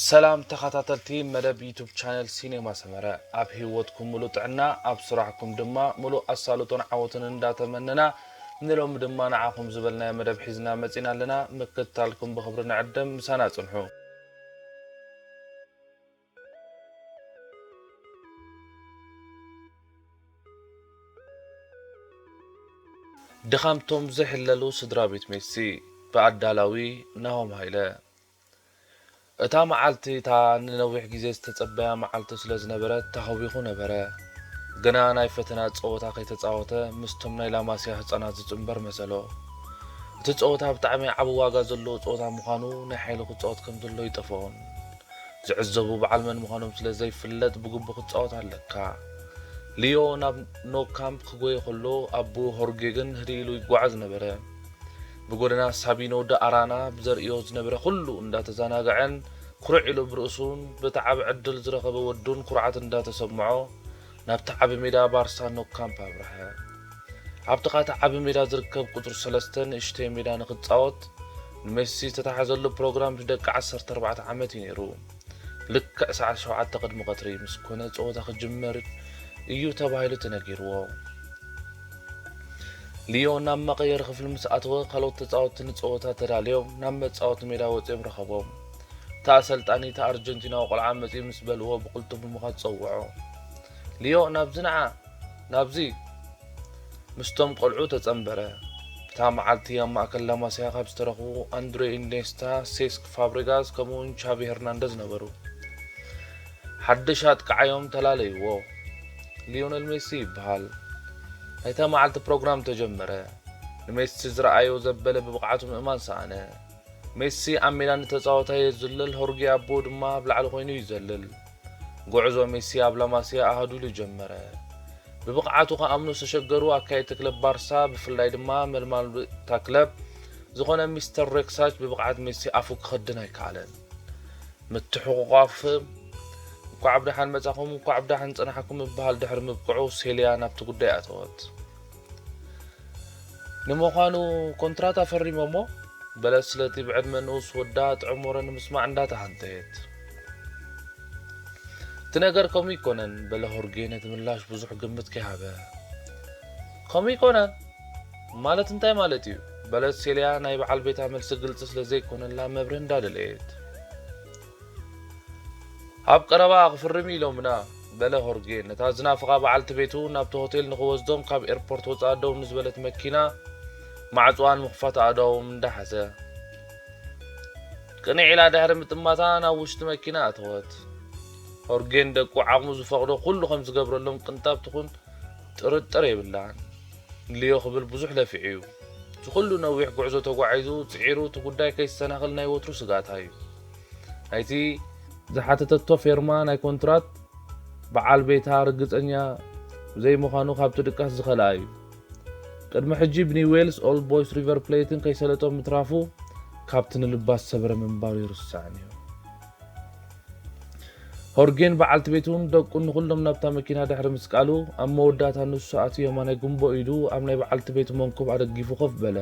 ሰላም ተኸታተልቲ መደብ ዩቱብ ቻነል ሲኔማ ሰመረ፣ ኣብ ህይወትኩም ሙሉእ ጥዕና፣ ኣብ ስራሕኩም ድማ ሙሉእ ኣሳልጦን ዓወትን እንዳተመነና፣ ንሎሚ ድማ ንዓኹም ዝበልናዮ መደብ ሒዝና መጺና ኣለና። ምክትታልኩም ብኽብሪ ንዕድም፣ ምሳና ጽንሑ። ድኻምቶም ዘይሕለሉ ስድራ ቤት ሜሲ፣ ብኣዳላዊ ናሆም ሃይለ። እታ መዓልቲ እታ ንነዊሕ ግዜ ዝተጸበያ መዓልቲ ስለ ዝነበረት ተሃዊኹ ነበረ። ግና ናይ ፈተና ጸወታ ከይተጻወተ ምስቶም ናይ ላማስያ ህጻናት ዝጽንበር መሰሎ። እቲ ጸወታ ብጣዕሚ ዓቢ ዋጋ ዘለዎ ጸወታ ምዃኑ ናይ ሓይሊ ክጻወት ከም ዘሎ ይጠፍኦን። ዝዕዘቡ በዓል መን ምዃኖም ስለ ዘይፍለጥ ብግቡእ ክትጻወት ኣለካ። ሊዮ ናብ ኖ ካምፕ ክጎየ ከሎ ኣቦኡ ሆርጌ ግን ህድእ ኢሉ ይጓዓዝ ነበረ። ብጎደና ሳቢኖ ዳ ኣራና ብዘርእዮ ዝነበረ ኩሉ እንዳተዘናግዐን ኩርዕ ኢሉ ብርእሱን በቲ ዓቢ ዕድል ዝረኸበ ወዱን ኩርዓት እንዳተሰምዖ ናብቲ ዓቢ ሜዳ ባርሳ ኖ ካምፕ ኣብርሐ። ኣብ ጥቓ እቲ ዓቢ ሜዳ ዝርከብ ቁጽሪ ሰለስተ ንእሽተይ ሜዳ ንኽጻወት ንሜሲ ዝተታሕዘሉ ፕሮግራም ንደቂ ዓሰርተ ኣርባዕተ ዓመት እዩ ነይሩ። ልክዕ ሰዓት ሸውዓተ ቅድሚ ቀትሪ ምስ ኮነ ጸወታ ክጅመር እዩ ተባሂሉ ተነጊርዎ። ሊዮ ናብ መቐየሪ ክፍሊ ምስ ኣተወ፣ ካልኦት ተጻወትቲ ንጸወታ ተዳልዮም ናብ መጻወቲ ሜዳ ወጺኦም ረኸቦም። እታ ኣሰልጣኒት ኣርጀንቲናዊ ቆልዓ መጺኡ ምስ በልዎ ብቕልጡፍ ብምዃድ ጸውዖ። ሊዮ ናብዚ ንዓ፣ ናብዚ! ምስቶም ቆልዑ ተጸንበረ። እታ መዓልቲ ኣብ ማእከል ላማስያ ካብ ዝተረኽቡ ኣንድሬ ኢኔስታ፣ ሴስክ ፋብሬጋስ ከምኡውን ቻቪ ሄርናንደዝ ነበሩ። ሓድሽ ኣጥቃዓዮም ተላለይዎ። ሊዮነል ሜሲ ይበሃል። ናይታ መዓልቲ ፕሮግራም ተጀመረ። ንሜሲ ዝረኣዮ ዘበለ ብብቕዓቱ ምእማን ሰኣነ። ሜሲ ኣብ ሜዳ ንተጻወታይ የዝልል፣ ሆርጌ ኣቦኡ ድማ ኣብ ላዕሊ ኮይኑ ይዘልል። ጉዕዞ ሜሲ ኣብ ላማስያ ኣሃዱ ኢሉ ጀመረ። ብብቕዓቱ ክኣምኑ ዝተሸገሩ ኣካየድቲ ክለብ ባርሳ፣ ብፍላይ ድማ መልማል እታ ክለብ ዝኾነ ሚስተር ሬክሳች ብብቕዓት ሜሲ ኣፉ ክኸድን ኣይከኣለን። ምትሕቑቋፍ፣ እንኳዕ ብደሓን መጻኹም፣ እንኳዕ ብደሓን ጸናሕኩም ምብሃል ድሕሪ ምብቅዑ፣ ሴልያ ናብቲ ጉዳይ ኣተወት። ንምዃኑ ኮንትራት ኣፈሪሞሞ? በለት ስለቲ ብዕድመ ንኡስ ወዳ ጥዑም ወረ ንምስማዕ እንዳተሃንተየት። እቲ ነገር ከምኡ ኣይኮነን፣ በለ ሆርጌ ነቲ ምላሽ ብዙሕ ግምት ከይሃበ። ከምኡ ኣይኮነን? ማለት እንታይ ማለት እዩ? በለት ሴልያ ናይ በዓል ቤታ መልሲ ግልጺ ስለ ዘይኮነላ መብርሂ እንዳደለየት። ኣብ ቀረባ ክፍርም እዩ ኢሎምና፣ በለ ሆርጌ ነታ ዝናፍቓ በዓልቲ ቤቱ ናብቲ ሆቴል ንኽወስዶም ካብ ኤርፖርት ወጻኢ ደው ንዝበለት መኪና ማዕጾኣ ንምኽፋት ኣእዳዎም እንዳሓዘ። ቅንዕ ኢላ ድሕሪ ምጥማታ ናብ ውሽጢ መኪና ኣተወት። ሆርጌን ደቁ ዓቕሙ ዝፈቕዶ ኩሉ ከም ዝገብረሎም ቅንጣብ ትኹን ጥርጥር የብላን። ሊዮ ክብል ብዙሕ ለፊዑ እዩ። እዚ ኩሉ ነዊሕ ጉዕዞ ተጓዒዙ፣ ጽዒሩ፣ እቲ ጉዳይ ከይሰናኸል ናይ ወትሩ ስግኣታ እዩ። ናይቲ ዝሓተተቶ ፌርማ ናይ ኮንትራት በዓል ቤታ ርግጸኛ ዘይምዃኑ ካብቲ ድቃስ ዝኸልኣ እዩ። ቅድሚ ሕጂ ብኒው ዌልስ ኦልድ ቦይስ ሪቨር ፕሌትን ከይሰለጦ ምትራፉ ካብቲ ንልባ ዝሰበረ ምንባሩ ይርስዓን እዩ። ሆርጌን በዓልቲ ቤቱን ደቁን ንኹሎም ናብታ መኪና ድሕሪ ምስቃሉ፣ ኣብ መወዳእታ ንሱ ኣትዩ የማናይ ጉንቦ ኢዱ ኣብ ናይ በዓልቲ ቤቱ መንኩብ ኣደጊፉ ኮፍ በለ።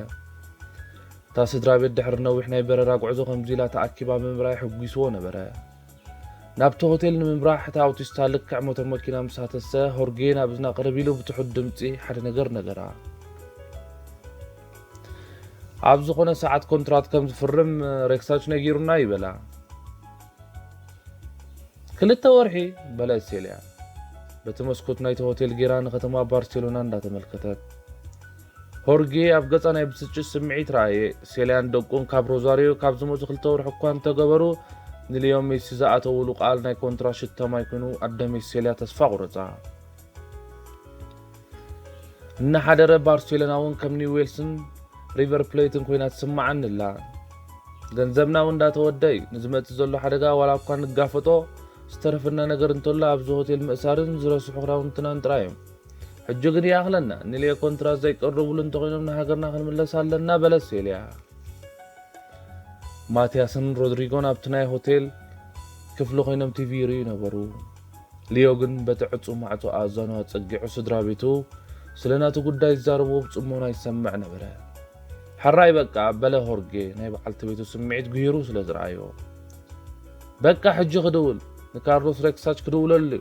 እታ ስድራ ቤት ድሕሪ ነዊሕ ናይ በረራ ጉዕዞ ከምዚ ኢላ ተኣኪባ ምምራይ ሕጒስዎ ነበረ። ናብቲ ሆቴል ንምምራሕ እታ ኣውቲስታ ልክዕ ሞተር መኪና ምስ ሃተሰ፣ ሆርጌ ናብ እዝና ቅርብ ኢሉ ብትሑት ድምጺ ሓደ ነገር ነገራ። ኣብ ዝኾነ ሰዓት ኮንትራት ከም ዝፍርም ሬክሳች ነጊሩና እዩ በላ። ክልተ ወርሒ በለት ሴልያ በቲ መስኮት ናይቲ ሆቴል ጌራ ንከተማ ባርሴሎና እንዳተመልከተት። ሆርጌ ኣብ ገጻ ናይ ብስጭት ስምዒት ረኣየ። ሴልያን ደቁን ካብ ሮዛሪዮ ካብ ዝመጹ ክልተ ወርሒ እኳ እንተገበሩ፣ ንሊዮ ሜሲ ዝኣተውሉ ቃል ናይ ኮንትራት ሽቶ ማይ ኮይኑ ኣደ ሜሲ ሴልያ ተስፋ ቁረጻ። እናሓደረ ባርሴሎና እውን ከም ኒው ዌልስን ሪቨር ፕሌትን ኮይና ትስምዓኒ ኣላ። ገንዘብና እውን እንዳተወደ እዩ። ንዝመጽእ ዘሎ ሓደጋ ዋላ እኳ ንጋፈጦ፣ ዝተረፈና ነገር እንተሎ ኣብዚ ሆቴል ምእሳርን ዝረስሑ ክዳውንትናን ጥራይ እዮም። ሕጂ ግን ይኣኽለና፣ ንልየ ኮንትራት ዘይቀርቡሉ እንተኾይኖም ንሃገርና ክንምለስ ኣለና በለት ሴልያ። ማቲያስን ሮድሪጎን ኣብቲ ናይ ሆቴል ክፍሊ ኮይኖም ቲቪ ይርእዩ ነበሩ። ሊዮ ግን በቲ ዕጹው ማዕጾ ኣእዛኑ ኣጸጊዑ ስድራ ቤቱ ስለ ናቱ ጉዳይ ዝዛረብዎ ብጽሞና ይሰምዕ ነበረ። ሕራይ በቃ፣ በለ ሆርጌ ናይ በዓልቲ ቤቱ ስምዒት ጉሂሩ ስለ ዝረኣዮ። በቃ ሕጂ ክድውል፣ ንካርሎስ ሬክሳች ክድውለሉ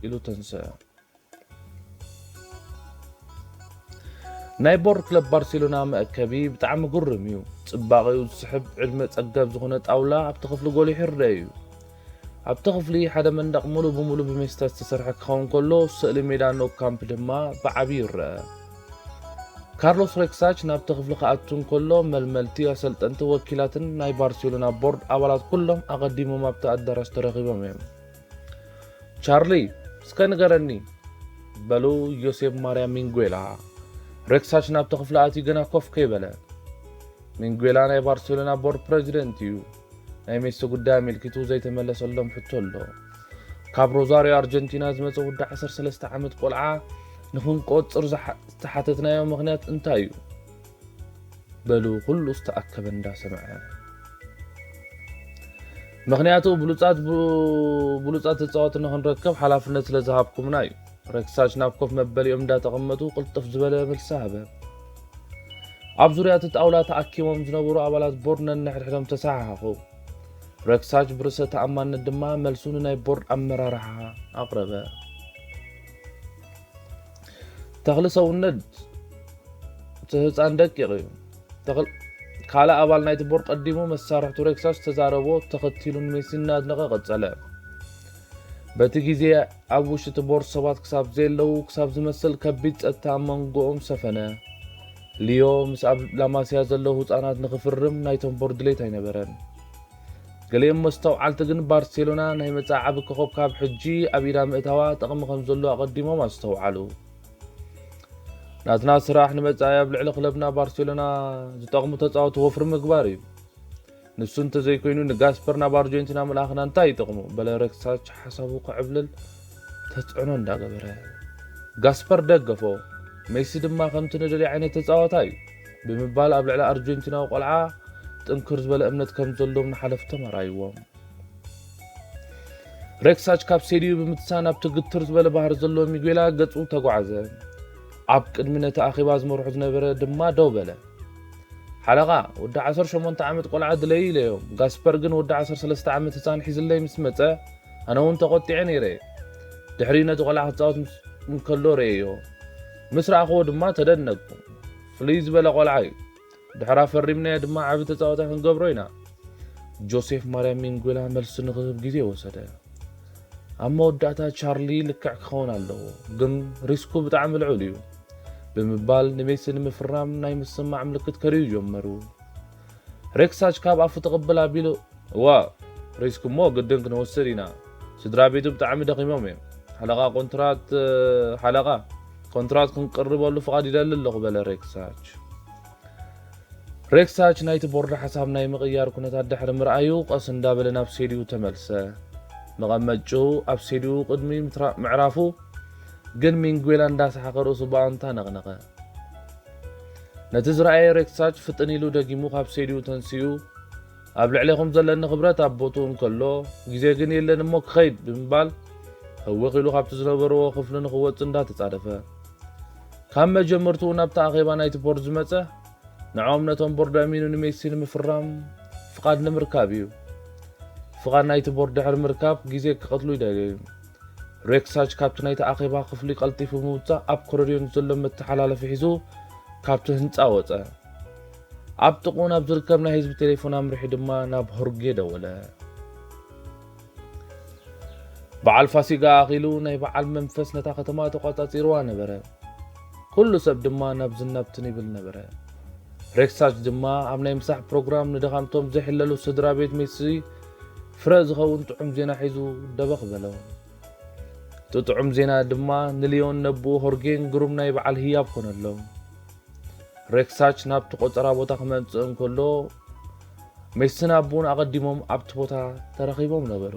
ኢሉ ተንስአ። ናይ ቦርድ ክለብ ባርሴሎና መእከቢ ብጣዕሚ ግሩም እዩ። ጽባቐኡ ዝስሕብ ዕድመ ጸገብ ዝኾነ ጣውላ ኣብቲ ክፍሊ ጎሊሑ ይረአ እዩ። ኣብቲ ክፍሊ ሓደ መንደቕ ምሉእ ብምሉእ ብሜስታት ዝተሰርሐ ክኸውን ከሎ፣ ስእሊ ሜዳ ኖ ካምፕ ድማ ብዓቢ ይረአ። ካርሎስ ሬክሳች ናብቲ ክፍሊ ክኣቱ እንከሎ፣ መልመልቲ፣ ኣሰልጠንቲ፣ ወኪላትን ናይ ባርሴሎና ቦርድ ኣባላት ኩሎም ኣቐዲሞም ኣብቲ ኣዳራሽ ተረኺቦም እዮም። ቻርሊ፣ እስከ ንገረኒ፣ በሉ ዮሴፍ ማርያ ሚንጉዌላ። ሬክሳች ናብቲ ክፍሊ ኣትዩ ገና ኮፍ ከይበለ። ሚንጉዌላ ናይ ባርሴሎና ቦርድ ፕረዚደንት እዩ። ናይ ሜሲ ጉዳይ ኣመልኪቱ ዘይተመለሰሎም ሕቶ ኣሎ። ካብ ሮዛሪዮ ኣርጀንቲና ዝመጸ ወዲ ዓሰርተ ሰለስተ ዓመት ቆልዓ ንኽንቆጽር ዝሓ-፣ ዝተሓተትናዮ ምኽንያት እንታይ እዩ? በሉ ኩሉ ዝተኣከበ እንዳሰምዐ። ምኽንያቱ ብሉጻት ብ-፣ ብሉጻት ተጻወቲ ንኽንረክብ ሓላፍነት ስለ ዝሃብኩምና እዩ። ሬክሳች ናብ ኮፍ መበሊኦም እንዳተቐመጡ ቅልጥፍ ዝበለ መልሲ ሃበ። ኣብ ዙርያ እቲ ጣውላ ተኣኪቦም ዝነበሩ ኣባላት ቦርድ ነንሕድሕዶም ተሰሓሓኹ። ሬክሳች ብርእሰ ተኣማንነት ድማ መልሱ ንናይ ቦርድ ኣመራርሓ ኣቕረበ። ተኽሊ ሰውነት እቲ ህጻን ደቂቕ እዩ። ተኽል-፣ ካልእ ኣባል ናይቲ ቦርድ ቀዲሙ መሳርሕቱ ሬክሳች ዝተዛረቦ ተኸቲሉ ንሜሲ እናድነቐ ቀጸለ። በቲ ግዜ ኣብ ውሽጢ እቲ ቦርድ ሰባት ክሳብ ዘየለዉ ክሳብ ዝመስል ከቢድ ጸጥታ ኣብ መንጎኦም ሰፈነ። ሊዮ ምስ ኣብ ላማሲያ ዘለዉ ህጻናት ንኽፍርም ናይቶም ቦርድ ድሌት ኣይነበረን። ገሊኦም መስተውዓልቲ ግን ባርሴሎና ናይ መጻኢ ዓቢ ኮኸብ ካብ ሕጂ ኣብ ኢዳ ምእታዋ ጠቕሚ ከም ዘሎ ኣቐዲሞም ኣስተውዓሉ። ናትና ስራሕ ንመጻኢ ኣብ ልዕሊ ክለብና ባርሴሎና ዝጠቕሙ ተጻወቲ ወፍሪ ምግባር እዩ። ንሱ እንተዘይኮይኑ ንጋስፐር ናብ ኣርጀንቲና ምልኣኽና እንታይ ይጠቕሙ? በለ ሬክሳች ሓሳቡ ክዕብልል ተጽዕኖ እንዳገበረ። ጋስፐር ደገፎ። ሜሲ ድማ ከምቲ ንደልዮ ዓይነት ተጻዋታይ እዩ ብምባል ኣብ ልዕሊ ኣርጀንቲናዊ ቆልዓ ጥንክር ዝበለ እምነት ከም ዘሎም ንሓለፍቶም ኣርኣይዎም። ሬክሳች ካብ ሴድዩ ብምትሳን ኣብቲ ግትር ዝበለ ባህሪ ዘለዎ ሚጉዌላ ገጹ ተጓዕዘ። ኣብ ቅድሚ ነቲ ኣኼባ ዝመርሖ ዝነበረ ድማ ደው በለ። ሓለቓ፣ ወዲ ዓሰርተ ሸሞንተ ዓመት ቆልዓ ድለዩ ኢለዮም። ጋስፐር ግን ወዲ ዓሰርተ ሰለስተ ዓመት ህጻን ሒዝለይ ምስ መጸ፣ ኣነ እውን ተቖጢዐ ነይረ። ድሕሪኡ ነቲ ቆልዓ ክጻወት ምስ-፣ እንከሎ ርእየዮ። ምስ ረኣኽዎ ድማ ተደነቅኩ። ፍልይ ዝበለ ቆልዓ እዩ። ድሕራ ፈሪምናዮ ድማ ዓቢ ተጻዋታይ ክንገብሮ ኢና። ጆሴፍ ማርያም ሚንጉላ መልሲ ንኽህብ ግዜ ወሰደ። ኣብ መወዳእታ ቻርሊ ልክዕ ክኸውን ኣለዎ፣ ግን ሪስኩ ብጣዕሚ ልዑል እዩ ብምባል ንሜሲ ንምፍራም ናይ ምስማዕ ምልክት ከርእዩ ጀመሩ። ሬክሳች ካብ ኣፉ ትቕብል ኣቢሉ፣ እዋ፣ ሪስክ እሞ ግድን ክንወስድ ኢና። ስድራ ቤቱ ብጣዕሚ ደኺሞም እዮም። ሓለቓ ኮንትራት፣ ሓለቓ፣ ኮንትራት ክንቅርበሉ ፍቓድ ይደሊ ኣለኹ፣ በለ ሬክሳች። ሬክሳች ናይቲ ቦርድ ሓሳብ ናይ ምቕያር ኩነታት ድሕሪ ምርኣዩ፣ ቀስ እንዳበለ ናብ ሴድዩ ተመልሰ። መቐመጭኡ ኣብ ሴድዩ ቅድሚ ምትራ-፣ ምዕራፉ ግን ሚንጉዌላ እንዳሰሓቐ ርእሱ ብኣንታ ነቕነቐ። ነቲ ዝረኣየ ሬክሳች ፍጥን ኢሉ ደጊሙ ካብ ሴድዩ ተንሲኡ፣ ኣብ ልዕሌኹም ዘለኒ ክብረት ኣብ ቦትኡ እንከሎ፣ ግዜ ግን የለን እሞ ክኸይድ ብምባል፣ ህውኽ ኢሉ ካብቲ ዝነበርዎ ክፍሊ ንኽወጽእ እንዳተጻደፈ። ካብ መጀመርትኡ ናብቲ ኣኼባ ናይቲ ቦርድ ዝመጸ፣ ንዕኦም ነቶም ቦርድ ኣእሚኑ ንሜሲ ንምፍራም ፍቓድ ንምርካብ እዩ። ፍቓድ ናይቲ ቦርድ ድሕሪ ምርካብ ግዜ ክቐትሉ ይደልዩ። ሬክሳች ካብቲ ናይቲ ኣኼባ ክፍሊ ቀልጢፉ ብምውጻእ ኣብ ኮረድዮ ንዘሎ መተሓላለፊ ሒዙ ካብቲ ህንጻ ወጸ። ኣብ ጥቕኡ ናብ ዝርከብ ናይ ህዝቢ ቴሌፎን ኣምሪሑ ድማ ናብ ሆርጌ ደወለ። በዓል ፋሲጋ ኣኺሉ ናይ በዓል መንፈስ ነታ ከተማ ተቖጻጺርዋ ነበረ። ኩሉ ሰብ ድማ ናብዝን ናብትን ይብል ነበረ። ሬክሳች ድማ ኣብ ናይ ምሳሕ ፕሮግራም ንድኻምቶም ዘይሕለሉ ስድራ ቤት ሜሲ ፍረ ዝኸውን ጥዑም ዜና ሒዙ ደበኽ በሎ። እቲ ጥዑም ዜና ድማ ንሊዮን ነቦኡ ሆርጌን ግሩም ናይ በዓል ህያብ ኮነሎም። ሬክሳች ናብቲ ቆጸራ ቦታ ክመጽእ እንከሎ፣ ሜስን ኣቦኡን ኣቐዲሞም ኣብቲ ቦታ ተረኺቦም ነበሩ።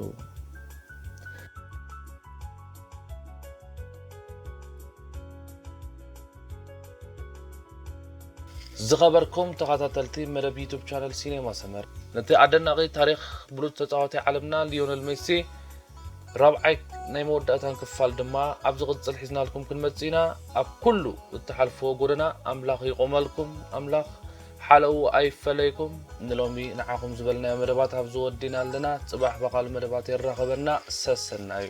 ዝኸበርኩም ተኸታተልቲ መደብ ዩቱብ ቻነል ሲኔማ ሰመር፣ ነቲ ኣደናቒ ታሪኽ ብሉጽ ተጻዋታይ ዓለምና ሊዮነል ሜሲ ራብዓይ ናይ መወዳእታን ክፋል ድማ ኣብ ዝቕጽል ሒዝናልኩም ክንመጽእ ኢና። ኣብ ኩሉ እትሓልፍዎ ጎደና ኣምላኽ ይቆመልኩም፣ ኣምላኽ ሓለው ኣይፈለይኩም። ንሎሚ ንዓኹም ዝበልናዮ መደባት ኣብዚ ወዲና ኣለና። ጽባሕ ብኻል መደባት የራኸበና። ሰሰናዩ።